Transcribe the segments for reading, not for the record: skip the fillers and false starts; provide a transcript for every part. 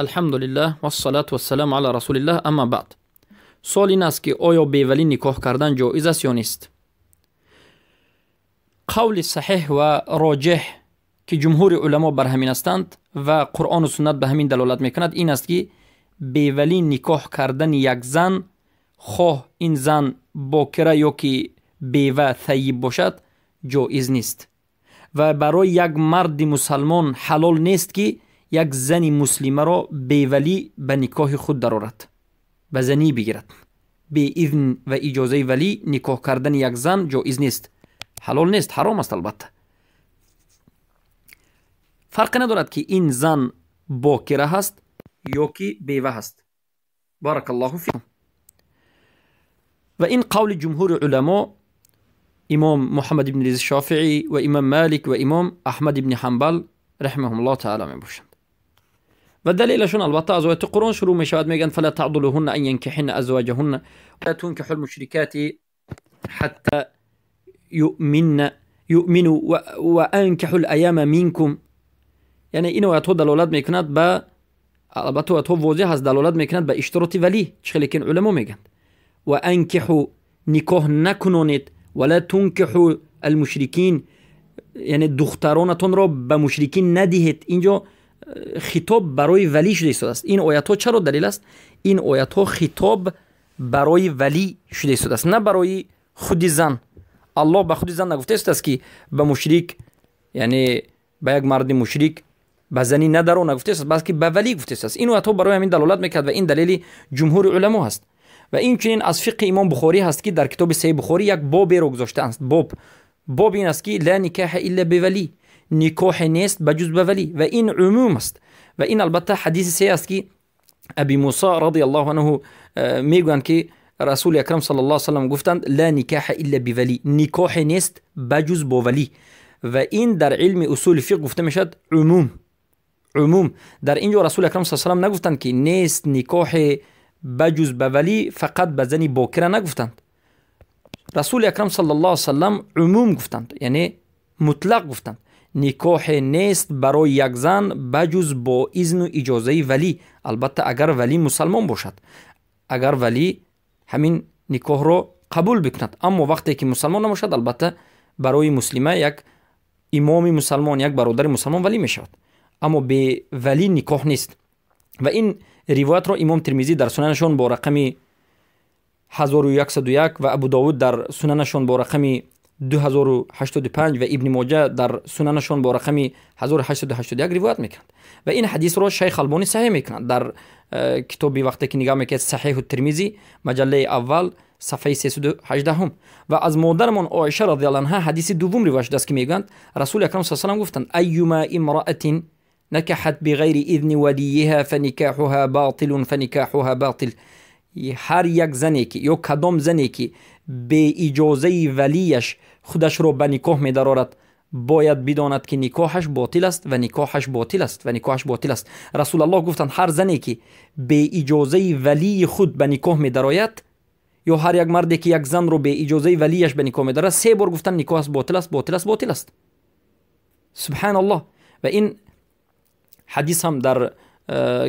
Алҳамдулиллаҳ вассалату вассаламу ала расулиллаҳ, амма баъд. Суол ин аст, ки оё бевалӣ никоҳ кардан ҷоиз аст ё нест? Қавли саҳеҳ ва роҷеҳ, ки ҷумҳури уламо бар ҳамин ҳастанд ва Қуръону суннат ба ҳамин далолат мекунад, ин аст, ки бевалӣ никоҳ кардани як зан, хоҳ ин зан бокира ё ки бева таyyиб бошад, ҷоиз нест ва барои як марди мусалмон ҳалол нест, ки як зани муслимаро бевалӣ ба никоҳи худ дарорад, ба занӣ бигирад. Беизн ва иҷозаи валӣ никоҳ кардани як зан ҷоиз нест, ҳалол нест, ҳаром аст. Албатта, фарқе надорад, ки ин зан бокира ҳаст ё ки бева ҳаст. Баракаллоҳу фикум. Ва ин қавли ҷумҳури уламо, имом Муҳаммад ибни Идрис Шофиӣ ва имом Малик ва имом Аҳмад ибни Ҳанбал раҳимаҳумуллоҳ таала мебошанд. Ва далелашон албатта аз ояти Қуръон шурӯъ мешавад. Мегӯянд: фала таъдулуҳунна ан янкиҳинна азваҷаҳунна ла тункиҳу лмушрикати ҳатта юъминна юъмину ва анкиҳу лаяма минкум. Яъне ин оятҳо далолат мекунад ба, албатта, оятҳо возеҳ аст, далолат мекунад ба иштироти валӣ, чӣ хеле ки уламо мегӯянд. Ва анкиҳу, никоҳ накунонед, вала тункиҳу алмушрикин, яъне духтаронатонро ба мушрикин надиҳед. Инҷо хитоб барои валӣ шуда истодааст. Ин оятҳо чаро далел аст? Ин оятҳо хитоб барои валӣ шуда истодааст, на барои худи зан. Аллоҳ ба худи зан нагуфта истодааст, ки ба мушрик, яъне ба як марди мушрик ба занӣ надаро нагуфта истодааст, балки ба валӣ гуфта истодааст. Ин оятҳо барои ҳамин далолат мекард ва ин далели ҷумҳури уламо ҳаст. Ва инчунин аз фиқҳи имом Бухорӣ ҳаст, ки дар китоби Саҳиҳи Бухорӣ як боберо гузоштаанд. Боб ин аст, ки ла никоҳа илла бивалӣ, никоҳе нест ба ҷуз ба валӣ, ва ин умум аст. Ва ин албатта ҳадиси се аст, ки Аби Мусо радиаллоҳу анҳу мегӯянд, ки Расули Акрам саллаллоҳу алайҳи васаллам гуфтанд: ла никоҳа илла бивалӣ, никоҳе нест ба ҷуз бо валӣ. Ва ин дар илми усули фиқҳ гуфта мешавад умум. Умум дар ин ҷо Расули Акрам саллаллоҳу алайҳи васаллам нагуфтанд, ки нест никоҳе ба ҷуз ба валӣ, фақат ба зани бокира нагуфтанд. Расули Акрам саллаллоҳу алайҳи васаллам умум гуфтанд, яъне мутлақ гуфтанд: никоҳе нест барои як зан ба ҷуз бо изну иҷозаи валӣ. Албатта, агар валӣ мусалмон бошад, агар валӣ ҳамин никоҳро қабул бикунад. Аммо вақте ки мусалмон набошад, албатта, барои муслима як имоми мусалмон, як бародари мусалмон валӣ мешавад, аммо бевалӣ никоҳ нест. Ва ин ривоятро имом Термизӣ дар сунанашон бо рақами 1101 ва Абу Довуд дар сунанашон бо рақами 2085 ва Ибни Моҷа дар сунанашон бо рақами 1881 ривоят мекунанд. Ва ин ҳадисро Шайх Албонӣ саҳеҳ мекунанд дар китоби, вақте ки нигоҳ мекунед, Саҳеҳу Термизӣ, маҷаллаи аввал, сафҳаи 318-ум. Ва аз модарамон Оиша радиаллоҳу анҳа ҳадиси дуввум ривоят шудааст, ки мегӯянд: Расули Акрам са салам гуфтанд: айюма имраатин накаҳат биғайри изни валийиҳа фаникаҳуҳа батилун, фаникаҳуҳа батил. Ҳар як зане ки ё кадом зане ки беиҷозаи валияш худашро ба никоҳ медарорад, бояд бидонад, ки никоҳаш ботил аст ва никоҳаш ботил аст ва никоҳаш ботил аст. Расулаллоҳ гуфтанд: ҳар зане ки беиҷозаи валии худ ба никоҳ медарояд ё ҳар як марде ки як занро беиҷозаи валияш ба никоҳ медарад, се бор гуфтанд: никоҳаш ботил аст, ботил аст, ботил аст. Субҳаналлоҳ. Ва ин ҳадис ҳам дар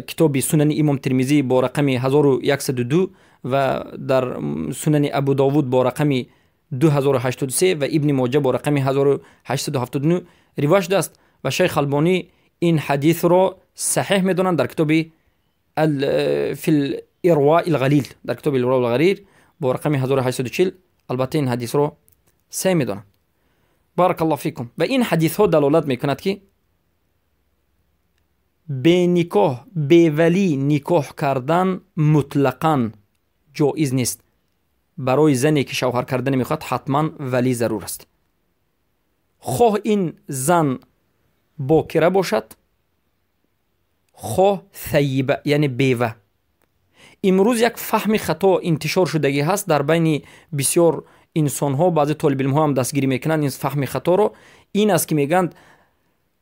китоби Сунани имом Термизӣ бо рақами 1102 ва дар Сунани Абу Довуд бо рақами 2083 ва Ибни Моҷа бо рақами 1879 ривоят шудааст. Ва Шайх Албонӣ ин ҳадисро саҳеҳ медонанд дар китоби фил Ирвои лғалил, дар китоби Ирвои лғалил бо рақами 1840. Албатта, ин ҳадисро саҳеҳ медонанд. Баракаллоҳу фикум. Ва ин ҳадисҳо далолат мекунад, ки беникоҳ, бевалӣ никоҳ кардан мутлақан ҷоиз нест. Барои зане ки шавҳар кардан мехоҳад, ҳатман валӣ зарур аст, хоҳ ин зан бокира бошад, хоҳ сайиба, яъне бева. Имрӯз як фаҳми хато интишор шудагӣ ҳаст дар байни бисёр инсонҳо, баъзе толибилмҳо ҳам дастгирӣ мекунанд ин фаҳми хаторо. Ин аст, ки мегӯянд: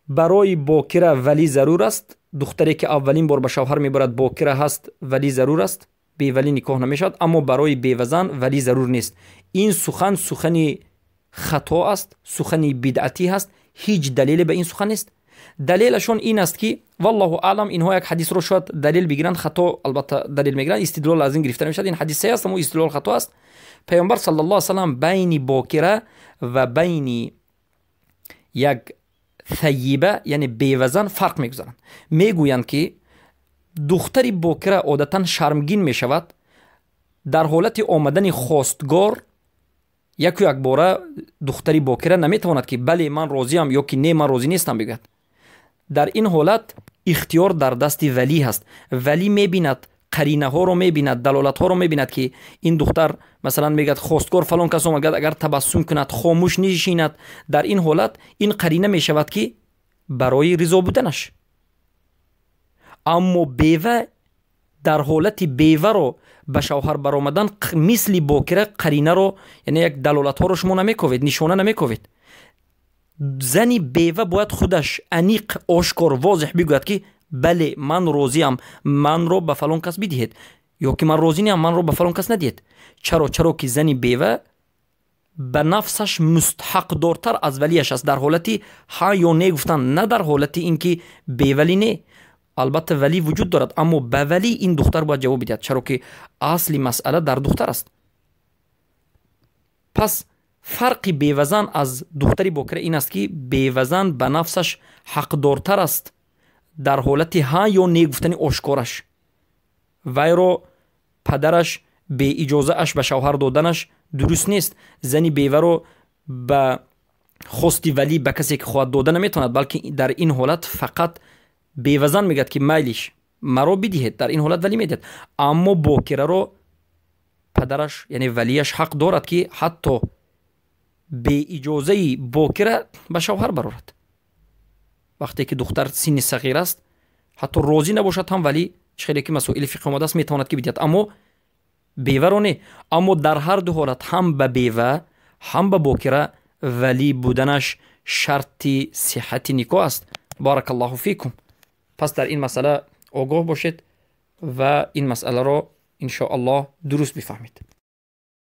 барои бокира валӣ зарур аст, духтаре ки аввалин бор ба шавҳар мебарад, бокира ҳаст, валӣ зарур аст, бевалӣ никоҳ намешавад, аммо барои бевазан валӣ зарур нест. Ин сухан сухани хато аст, сухани бидъатӣ ҳаст, ҳеҷ далеле ба ин сухан нест. Далелашон ин аст, ки валлоҳу аълам, инҳо як ҳадисро шояд далел бигиранд, хато албатта далел мегиранд, истидлол аз ин гирифта намешавад. Ин ҳадис саҳеҳ аст, аммо истидлол хато аст. Паёмбар саллаллоҳу алайҳи васаллам байни бокира ва байни як сайиба, яъне бевазан, фарқ мегузаранд. Мегӯянд, ки духтари бокира одатан шармгин мешавад, дар ҳолати омадани хостгор яку якбора духтари бокира наметавонад, ки бале, ман розиам, ё ки не, ман розӣ нестам бигӯяд. Дар ин ҳолат ихтиёр дар дасти валӣ ҳаст. Валӣ мебинад, қаринаҳоро мебинад, далолатҳоро мебинад, ки ин духтар, масалан, мегӯяд, хостгор фалон кас омад, агар табассум кунад, хомӯш нишинад, дар ин ҳолат ин қарина мешавад, ки барои ризо буданаш. Аммо бева, дар ҳолати беваро ба шавҳар баромадан, мисли бокира қаринаро, яъне як далолатҳоро шумо намековед, нишона намековед. Зани бева бояд худаш аниқ, ошкор, возеҳ бигӯяд, ки бале, ман розиам, манро ба фалон кас бидиҳед, ё ки ман розӣ неам, манро ба фалон кас надиҳед. Чаро? Чаро ки зани бева ба нафсаш мустаҳақдортар аз валияш аст дар ҳолати ҳа ё не гуфтан, на дар ҳолати ин ки бевалӣ не. Албатта, валӣ вуҷуд дорад, аммо ба валӣ ин духтар бояд ҷавоб бидиҳад, чаро ки асли масъала дар духтар аст. Пас фарқи бевазан аз духтари бокира ин аст, ки бевазан ба нафсаш ҳақдортар аст дар ҳолати ҳа ё не гуфтани ошкораш. Вайро падараш беиҷозааш ба шавҳар доданаш дуруст нест. Зани беваро ба хости валӣ ба касе ки хоҳад дода наметавонад, балки дар ин ҳолат фақат бевазан мегӯяд, ки майлиш, маро бидиҳед. Дар ин ҳолат валӣ медиҳад. Аммо бокираро падараш, яъне валияш, ҳақ дорад, ки ҳатто беиҷозаи бокира ба шавҳар барорад. Вақте ки духтар синни сағир аст, ҳатто розӣ набошад ҳам, валӣ, чӣ хеле ки масоили фиқҳ омадааст, метавонад, ки бидиҳад, аммо беваро не. Аммо дар ҳар ду ҳолат, ҳам ба бева, ҳам ба бокира, валӣ буданаш шарти сиҳати никоҳ аст. Баракаллоҳу фикум. Пас дар ин масъала огоҳ бошед ва ин масъаларо иншоаллоҳ дуруст бифаҳмед.